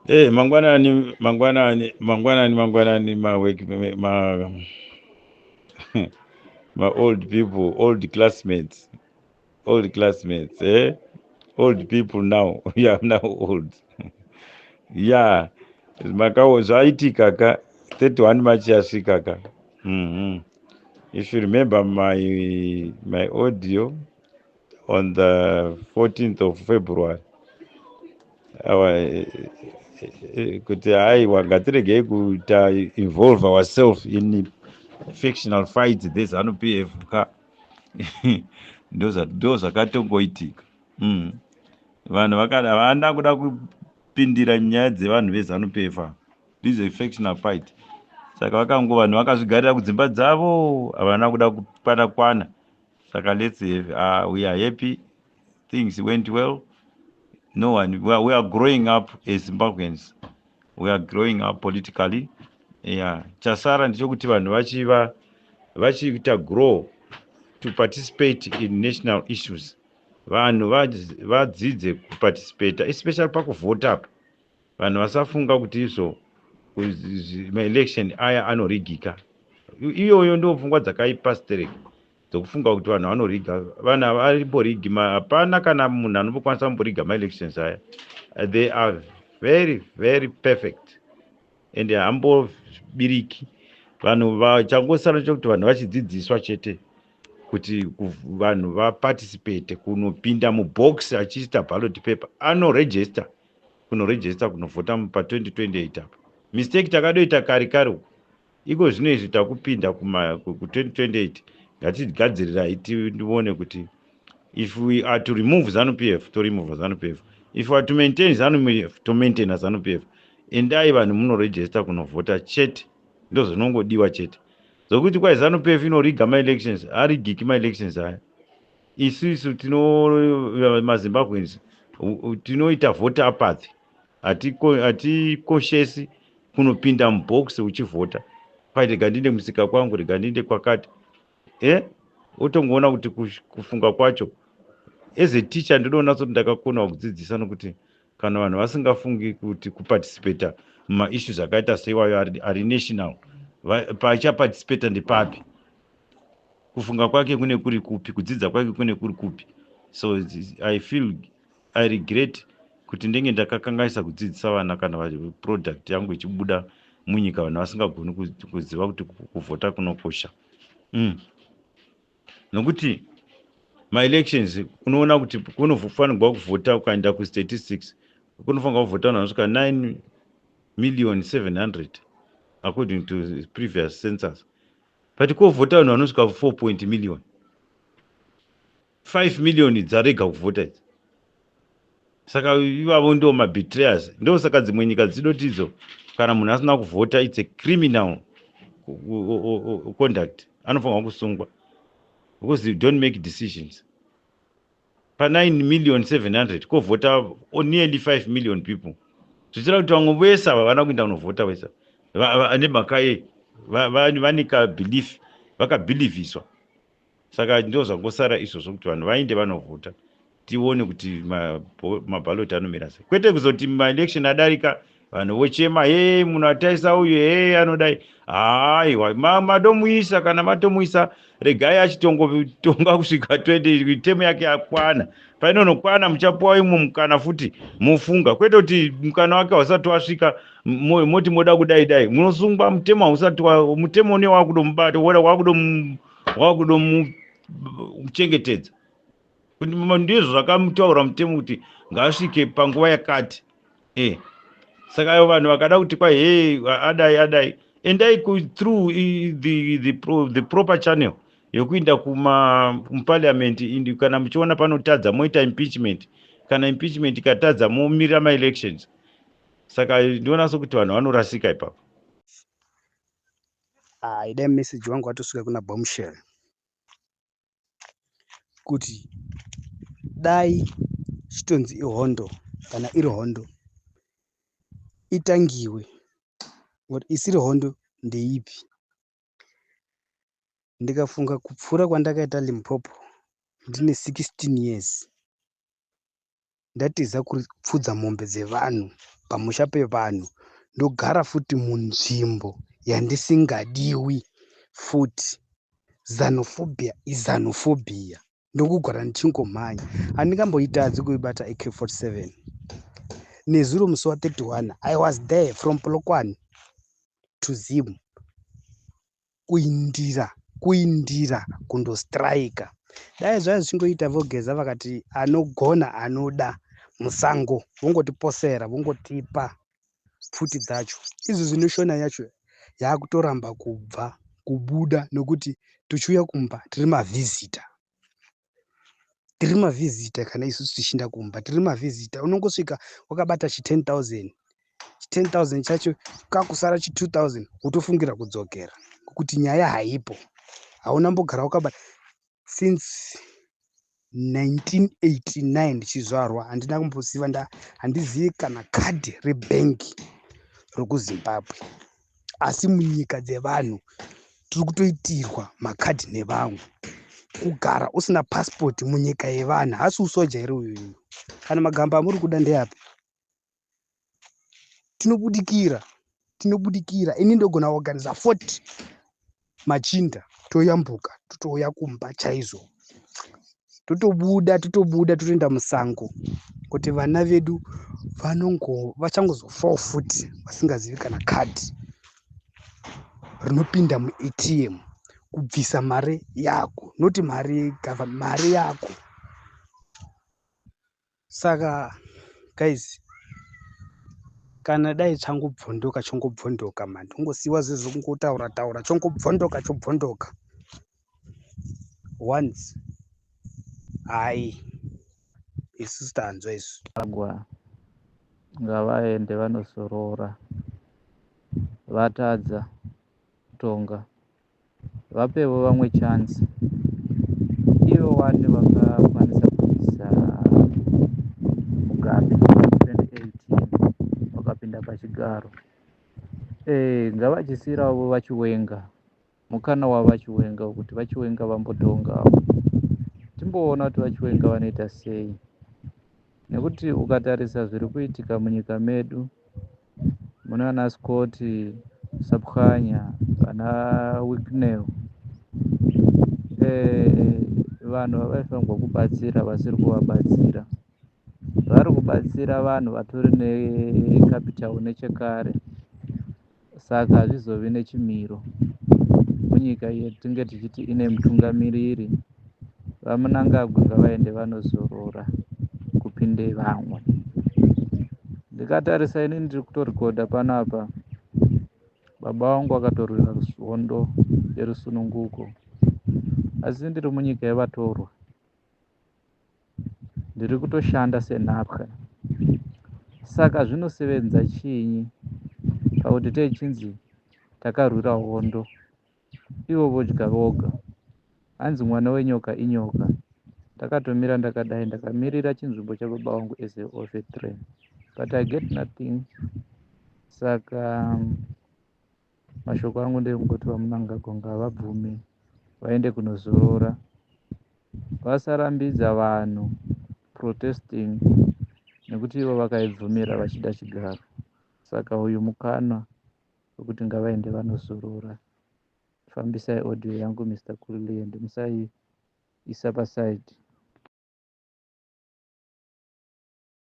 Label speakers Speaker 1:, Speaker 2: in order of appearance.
Speaker 1: Mangwanani, mangwanani, mangwanani, mangwanani, ma work, ma old people, old classmates, old classmates, eh? Old people now. We are now old. Yeah. Makao zvaitika ka 31 March yasvika ka. If you remember my audio on the 14th of February, our kuti haiwa, ngatiregei kuita involve ourselves in factional fights dzeZANU PF ka. Ndo zvakatongoitika. Vanhu vakada, havana kuda kupindira nyaya dzevanhu veZANU PF. This is a factional fight. Saka vakango vanhu vakazvigarira kudzimba dzavo, havana kuda kukwana kwana. Saka let's have, we are happy things went well. No one, we are growing up as Zimbabweans. We are growing up politically, yeah. Chasara ndechekuti vanhu vachiva vachiita grow to participate in national issues. Vanhu vadzidze kuparticipata, especially pakuvhota apa. Vanhu vasafunga kuti izvo maelection aya anorigika. Iyoyo ndo pfungwa dzakaipa sterek dzokufunga kuti vanhu vanoriga. Vanhu havamborigi. Hapana kana munhu anombokwanisa kumboriga maelections aya. They are very, very perfect and hambobiriki. Vanhu vachangosara chekuti vanhu vachidzidziswa chete kuti vanhu vaparticipate kunopinda mubox achiita ballot paper, anoregister, kunoregister kunovhota pa2028 apa. Mistake takadoita kare kare uko. Iko zvino izvi takupinda ku2028, ngatigadzirirai tione kuti if we are to remove ZANU PF, to remove ZANU PF. If we are to maintain ZANU PF, to maintain ZANU PF. Endai vanhu munoregister kunovhota chete, ndo zvinongodiwa chete. Zokuti kwai ZANU PF inoriga maelections, arigiki maelections aya. Isusu tino maZimbabweans tinoita vote apathy. Hatikoshesi kunopinda mubox uchivhota. Kwai rega ndinde musika kwangu, rega ndinde kwakati. Otongoona kuti kufunga kwacho as a teacher, ndinoona sekuti ndakakona kudzidzisa, nokuti kana vanhu vasingafungi kuti kuparticipata mumaissues akaita seiwayo ari national, pachaparticipata ndepapi? Kufunga kwake kune kuri kupi? Kudzidza kwake kune kuri kupi? So I feel I regret kuti ndenge ndakakanganisa kudzidzisa vana kana product yangu ichibuda munyika, vanhu vasingagoni kuziva kuti kuvhota kunokosha. Nokuti maelections unoona kuti kunofanirwa kuvhota, ukaenda kustatistics, kunofanirwa kuvhota vanhu vanosvika 9 million 700 according to previous census, but kovhota vanhu vanosvika 4 point million. 5 million dzarega kuvhota idzi. Saka ivavo ndo mabetrayers. Ndo saka dzimwe nyika dzidoti idzo kana munhu asina kuvhota, it's a criminal conduct, anofanirwa kusungwa because you don't make decisions. Pa9 million 700 kovhota nearly 5 million people, zvichira kuti vamwe vese ava vana kuenda kunovhota vese nemhaka yei? Vane kabelief, vakabhilivhiswa. Saka ndo zvangosara izvozvo, kuti vanhu vainde vanovhota, tione kuti mabhaloti anomira sei, kwete kuzoti maelection adarika, vanhu vochema, "He, munhu ataisa uyu, he, anodai." Haiwa, madomuisa. Kana matomuisa, regai achitongotonga kusvika 20 temu yake yakwana. Painonokwana, muchapuwa imwe mukana futi, mofunga, kwete kuti mukana wake hausati wasvika moti moda kudai dai. Munosungwa. Mutemo hausati, mutemo une wakudomubata, wakudomuchengetedza. Kuti ndizvo zvakamutaura mutemo kuti ngaasvike panguva yakati. Saka vanhu vakada kuti kwai, "He, adai adai," endai through the proper channel yokuinda kumuparliament. Kana muchiona panotadza, moita impeachment. Kana impeachment ikatadza, momirira maelections. Saka ndiona sokuti vanhu vanorasika ipapo.
Speaker 2: Hai, dai message wangu watosvika kuna Bombshell kuti dai chitonzi ihondo, kana iri hondo itangiwe, ngokuti isiri hondo ndeipi? Ndikafunga kupfuura kwandakaita Limpopo ndine 16 years. Ndatiza kupfudza mombe dzevanhu pamusha pevanhu, ndogara futi munzvimbo yandisingadiwi futi. Xenophobia ixenophobia. Ndokugara ndichingomhanya. Handingamboitadzi kuibata AK47. Nezuro musi wa31 I was there from Polokwane to Zim, kuindira kundostrika. Dai zvaiva zvichingoita vogeza vakati anogona anoda musango, vongotiposera, vongotipa pfuti dzacho. Izvi zvino Shona yacho yakutoramba kubva kubuda, nokuti tichiuya kumba tiri mavhizita, tiri mavhizita. Kana isusu tichiinda kumba tiri mavhizita, unongosvika wakabata chi 10 000, chi 10 000 chacho kakusara chi 2 000, wotofungira kudzokera kuti nyaya haipo. Hauna mbogara wakabata since 1989 ndichizvarwa. Handina kumboziva, handizivi kana kadhi rebhengi rokuZimbabwe, asi munyika dzevanhu tiri kutoitirwa makadhi nevamwe. Kugara usina pasipoti munyika yevanhu, hasi usoja here uyuyu? Kana magamba amuri kuda ndeapi? Tinobudikira, tinobudikira. Ini ndogona kuorganiza 40 machinda, toyambuka, totouya kumba chaizvo, totobuda, totobuda, totoenda musango, kuti vana vedu vanongo vachangozofawo futi vasingazivi kana kadhi rinopinda muATM kubvisa mari yako, noti mari mari yako. Saka guys, kana dai changobvondoka, chongobvondoka mani, tongosiyiwa zvezvo kungotaura taura, chongobvondoka, chobvondoka once. Hai, isusu tanzwa isu.
Speaker 3: Agwa ngavaende vanosorora. Vatadza kutonga, vapewo vamwe chance. Ivo wani vakakwanisa kubvisa Mugabe 2018, vakapinda pachigaro. Ngavachisiyirawo VaChiwenga mukana wavaChiwenga, kuti VaChiwenga vambotongawo, timboona kuti VaChiwenga vanoita sei, nekuti ukatarisa zviri kuitika munyika medu muna Scott Sakupwanya, vana Wicknell, vanhu vavaifanirwa kubatsira vasiri kuvabatsira. Vari kubatsira vanhu vatori necapital nechekare, saka hazvizovi nechimiro munyika yetinge tichiti ine mutungamiriri. VaMnangagwa ngavaende vanozorora, kupinde vamwe. Ndikatarisa inini ndiri kutorekodha panapa, baba vangu vakatorwira hondo yerusununguko, asi ndiri munyika yevatorwa, ndiri kutoshanda senhapwa. Saka zvinosevenza chinyi pakuti techinzi takarwira hondo, ivo vodya voga? Hanzi mwana wenyoka inyoka. Ndakatomira ndakadai, ndakamirira chinzvimbo chababa vangu as a veteran, but I get nothing. Saka mashoko angu ndekungoti VaMnangagwa ngavabvume vaende kunozorora, vasarambidza vanhu protesting, nekuti ivo vakaibvumira vachida chigaro. Saka uyu mukana wekuti ngavaende vanozorora. Fambisai audio yangu, Mr Kulliant, musaiisa paside.